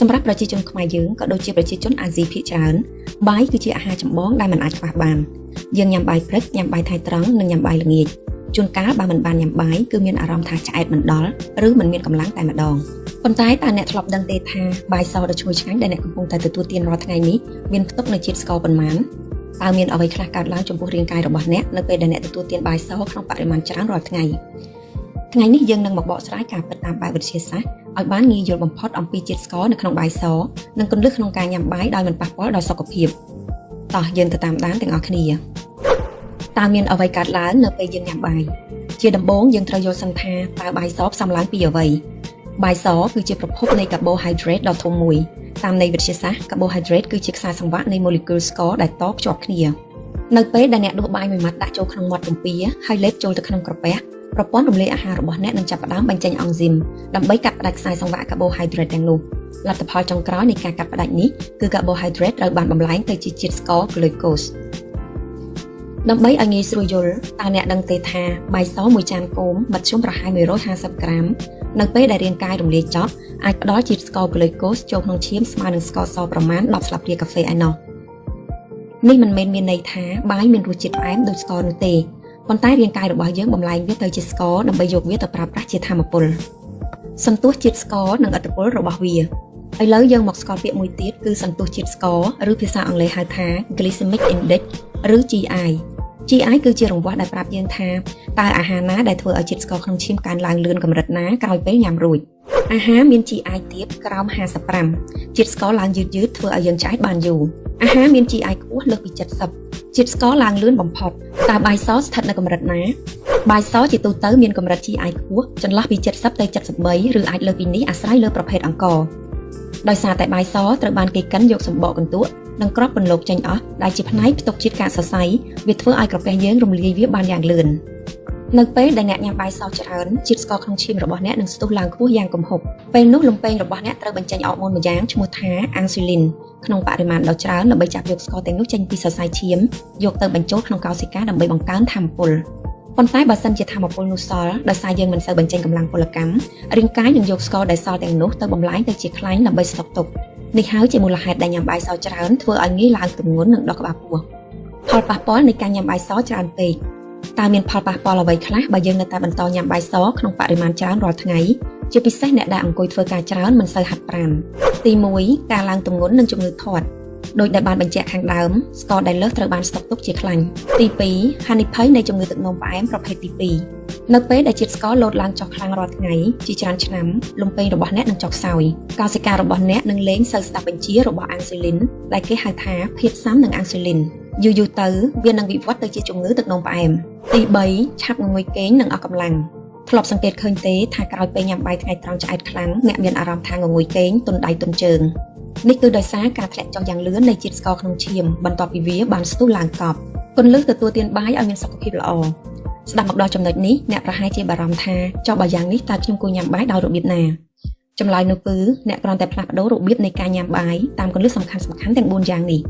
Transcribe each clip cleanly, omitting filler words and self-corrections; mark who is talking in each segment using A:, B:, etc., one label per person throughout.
A: សម្រាប់ប្រជាជនខ្មែរយើងក៏ដូចជាប្រជាជនអាស៊ីភាគច្រើនបាយគឺជាអាហារចម្បងដែលមិនអាចខ្វះបានយើងញ៉ាំបាយព្រឹកញ៉ាំបាយថ្ងៃត្រង់និងញ៉ាំបាយល្ងាចជួនកាលបើមិនបានញ៉ាំបាយគឺមានអារម្មណ៍ថាឆ្អែតមិនដល់ឬមិនមានកម្លាំងតែម្ដងប៉ុន្តែតើអ្នកធ្លាប់ដឹងទេថាបាយសដ៏ឈ្ងុយឆ្ងាញ់ដែលអ្នកកំពុងតែទទួលទានរាល់ថ្ងៃនេះមានផ្ទុកនូវជាតិស្ករប៉ុន្មានតើមានអ្វីខ្លះកើតឡើងចំពោះរាងកាយរបស់អ្នកនៅពេលដែលអ្នកទទួលទានបាយសក្នុងបរិមាណច្រើនរាល់ថ្ងៃថ្ងៃនេះយើងនឹងមកបកស្រាយការពិតតាមបែបវិទ្យាសាស្ត្រឲ្យបានងាយយល់បំផុតអំពីជាតិស្ករនៅក្នុងបាយសនិងគន្លឹះក្នុងការញ៉ាំបាយដោយមិនប៉ះពាល់ដល់សុខភាពតោះយើងទៅតាមដានទាំងអស់គ្នាតើមានអ្វីកើតឡើងនៅពេលយើងញ៉ាំបាយជាដំបូងយើងត្រូវយល់សិនថាតើបាយសផ្សំឡើងពីអ្វីបាយសគឺជាប្រភពនៃកាបូហាយដ្រេតដ៏ធំមួយតាមន័យវិទ្យាសាស្ត្រកាបូហាយដ្រេតគឺជាខ្សែសង្វាក់នៃម៉ូលេគុលស្ករដែលតភ្ជាប់គ្នានៅពេលដែលអ្នកដួសបាយមួយម៉ាត់ដាក់ចូលក្នុងមាត់ទំពាហើយលេបចូលទៅក្នុងក្រពះប្រព័ន្ធរំលាយអាហាររបស់អ្នកនឹងចាប់ផ្ដើមបញ្ចេញអង់ស៊ីមដើម្បីកាត់ផ្តាច់ខ្សែសង្វាក់កាបូហាយដ្រេតទាំងនោះលទ្ធផលចុងក្រោយនៃការកាត់ផ្តាច់នេះគឺកាបូហាយដ្រេតត្រូវបានបំលែងទៅជាជាតិស្ករក្លុយកូសដើម្បីឲ្យងាយស្រួលយល់តើអ្នកដឹងទេថាបាយសមួយចានគោមមធ្យមប្រហែល150ក្រាមនៅពេលដែលរាងកាយរំលាយចប់អាចផ្ដល់ជាតិស្ករក្លុយកូសចូលក្នុងឈាមស្មើនឹងស្ករសប្រមាណ10ស្លាបព្រាកាហ្វេឯណោះនេះមិនមែនមានន័យថាបាយមានរសជាតិផ្អែមដូចស្ករនោះទេប៉ុន្តែរាងកាយរបស់យើងបំលែងវាទៅជាស្ករដើម្បីយកវាទៅប្រើប្រាស់ជាថាមពលសន្ទុះជាតិស្ករនិងឥទ្ធិពលរបស់វាឥឡូវយើងមកស្គាល់ពាក្យមួយទៀតគឺសន្ទុះជាតិស្ករឬភាសាអង់គ្លេសហៅថា glycemic index ឬ GI។ GI គឺជារង្វាស់ដែលប្រាប់យើងថាតើអាហារណាដែលធ្វើឲ្យជាតិស្ករក្នុងឈាមកើនឡើងលឿនកម្រិតណាក្រោយពេលញ៉ាំរួចអាហារមាន GI ទាបក្រោម55ជាតិស្ករឡើងយឺតយឺតធ្វើឲ្យយើងឆ្អែតបានយូរអាហារមាន GI ខ្ពស់លើសពី70ជាតិស្ករឡើងលឿនបំផុតតើបាយសស្ថិតនៅកម្រិតណាបាយសជាទូទៅមានកម្រិត GI ខ្ពស់ចន្លោះពី70ទៅ73ឬអាចលើសពីនេះអាស្រ័យលើប្រភេទអង្ករដោយសារតែបាយសត្រូវបានគេកិនយកសម្បកកន្ទក់និងគ្រាប់ពន្លកចេញអស់ដែលជាផ្នែកផ្ទុកជាតិកាកសរសៃវាធ្វើឲ្យក្រពះយើងរំលាយវាបានយ៉ាងលឿននៅពេលដែលអ្នកញ៉ាំបាយសច្រើនជាតិស្ករក្នុងឈាមរបស់អ្នកនឹងស្ទុះឡើងខ្ពស់យ៉ាងគំហុកពេលនោះលំពេងរបស់អ្នកត្រូវបញ្ចេញអរម៉ូនម្យ៉ាងឈ្មោះថាអាំងស៊ូលីនក្នុងបរិមាណដ៏ច្រើនដើម្បីចាប់យកស្ករទាំងនោះចេញពីសរសៃឈាមយកទៅបញ្ចូលក្នុងកោសិកាដើម្បីបង្កើនថាមពលប៉ុន្តែបើសិនជាថាមពលនោះសល់ដោយសារយើងមិនសូវបញ្ចេញកម្លាំងពលកម្មរាងកាយនឹងយកស្ករដែលសល់ទាំងនោះទៅបំលែងទៅជាខ្លាញ់ដើម្បីស្តុកទុកនេះហើយជាមូលហេតុដែលញ៉ាំបាយសច្រើនធ្វើឲ្យងាយឡើងទម្ងន់និងដុះក្បាលពោះផលប៉ះពាល់នៃការញ៉ាំបាយសច្រើនពេកតើមានផលប៉ះពាល់អ្វីខ្លះបើយើងនៅតែបន្តញ៉ាំបាយសក្នុងបរិមាណច្រើនរាល់ថ្ងៃជាពិសេសអ្នកដែលអង្គុយធ្វើការច្រើនមិនសូវហាត់ប្រាណទី1ការឡើងទម្ងន់និងជំងឺធាត់ដោយដែលបានបញ្ជាក់ខាងដើមស្ករដែលលើសត្រូវបានស្តុកទុកជាខ្លាញ់ទី2ហានិភ័យនៃជំងឺទឹកនោមផ្អែមប្រភេទទី2នៅពេលដែលជាតិស្ករលោតឡើងចុះខ្លាំងរាល់ថ្ងៃជាច្រើនឆ្នាំលំពេងរបស់អ្នកនឹងចុះខ្សោយកោសិការបស់អ្នកនឹងលែងសូវស្ដាប់បញ្ជារបស់អាំងស៊ូលីនដែលគេហៅថាភាពស៊ាំនឹងអាំងស៊ូលីនយូរយូរទៅវានឹងវិវត្តទៅជាជំងឺទឹកនោមផ្អែមទី3ឆាប់ងងុយគេងនិងអស់កម្លាំងធ្លាប់សង្កេតឃើញទេថាក្រោយពេលញ៉ាំបាយថ្ងៃត្រង់ឆ្អែតខ្លាំងអ្នកមានអារម្មណ៍ថាងងុយគេងទន់ដៃទន់ជើងនេះគឺដោយសារការធ្លាក់ចុះយ៉ាងលឿននៃជាតិស្ករក្នុងឈាមបន្ទាប់ពីវាបានស្ទុះឡើងកប់គន្លឹះទទួលទានបាយឲ្យមានសុខភាពល្អស្ដាប់មកដល់ចំណុចនេះអ្នកប្រហែលជាបារម្ភថាចុះបើយ៉ាងនេះតើខ្ញុំគួរញ៉ាំបាយដោយរបៀបណាចម្លើយនោះគឺអ្នកគ្រាន់តែផ្លាស់ប្ដូររបៀបនៃការញ៉ាំបាយតាមគន្លឹះសំខាន់ៗទាំង4យ៉ាងនេះ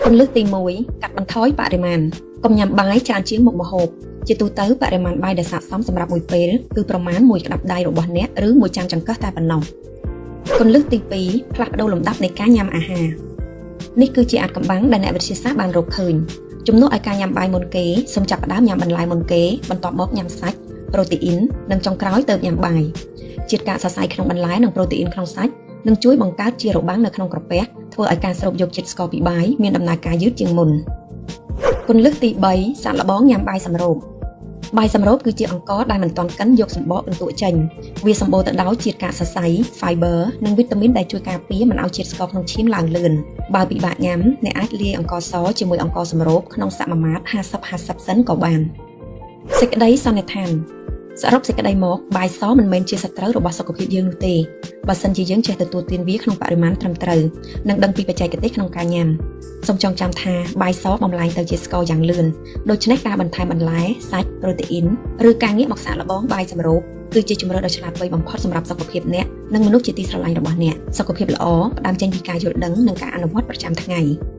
A: គន្លឹះទី1កាត់បន្ថយបរិមាណកុំញ៉ាំបាយច្រើនជាងមុខម្ហូបជាទូទៅបរិមាណបាយដែលស័ក្តិសមសម្រាប់មួយពេលគឺប្រមាណមួយក្តាប់ដៃរបស់អ្នកឬមួយចានចង្កឹះតែប៉ុណ្ណោះគន្លឹះទី2ផ្លាស់ប្ដូរលំដាប់នៃការញ៉ាំអាហារនេះគឺជាអាថ៌កំបាំងដែលអ្នកវិទ្យាសាស្ត្របានរកឃើញជំនួសឲ្យការញ៉ាំបាយមុនគេសូមចាប់ផ្ដើមញ៉ាំបន្លែមុនគេបន្ទាប់មកញ៉ាំសាច់ប្រូតេអ៊ីននិងចុងក្រោយទៅញ៉ាំបាយជាតិកាកសរសៃក្នុងបន្លែនិងប្រូតេអ៊ីនក្នុងសាច់នឹងជួយបង្កើតជារបាំងនៅក្នុងក្រពះធ្វើឲ្យការស្រូបយកជាតិស្ករពីបាយមានដំណើរការយឺតជាងមុនគន្លឹះទី3សាកល្បងញ៉ាំបាយសម្រូបបាយសម្រូបគឺជាអង្ករដែលមិនទាន់កិនយកសម្បកកន្ទក់ចេញវាសម្បូរទៅដោយជាតិកាកសរសៃ fiber និងវីតាមីនដែលជួយការពារមិនឲ្យជាតិស្ករក្នុងឈាមឡើងលឿនបើពិបាកញ៉ាំអ្នកអាចលាយអង្ករសជាមួយអង្ករសម្រូបក្នុងសមាមាត្រ50 50សិនក៏បានសេចក្តីសន្និដ្ឋានសរុបសេចក្តីមកបាយសមិនមែនជាសត្រូវរបស់សុខភាពយើងនោះទេបើសិនជាយើងចេះទទួលទានវាក្នុងបរិមាណត្រឹមត្រូវនិងដឹងពីបច្ចេកទេសក្នុងការញ៉ាំសូមចងចាំថាបាយសបំលែងទៅជាស្ករយ៉ាងលឿនដូច្នេះការបន្ថែមបន្លែសាច់ប្រូតេអ៊ីនឬការងាកមកសាកល្បងបាយសម្រូបគឺជាជម្រើសដ៏ឆ្លាតវៃបំផុតសម្រាប់សុខភាពអ្នកនិងមនុស្សជាទីស្រឡាញ់របស់អ្នកសុខភាពល្អផ្ដើមចេញពីការយល់ដឹងនិងការអនុវត្តប្រចាំថ្ងៃ។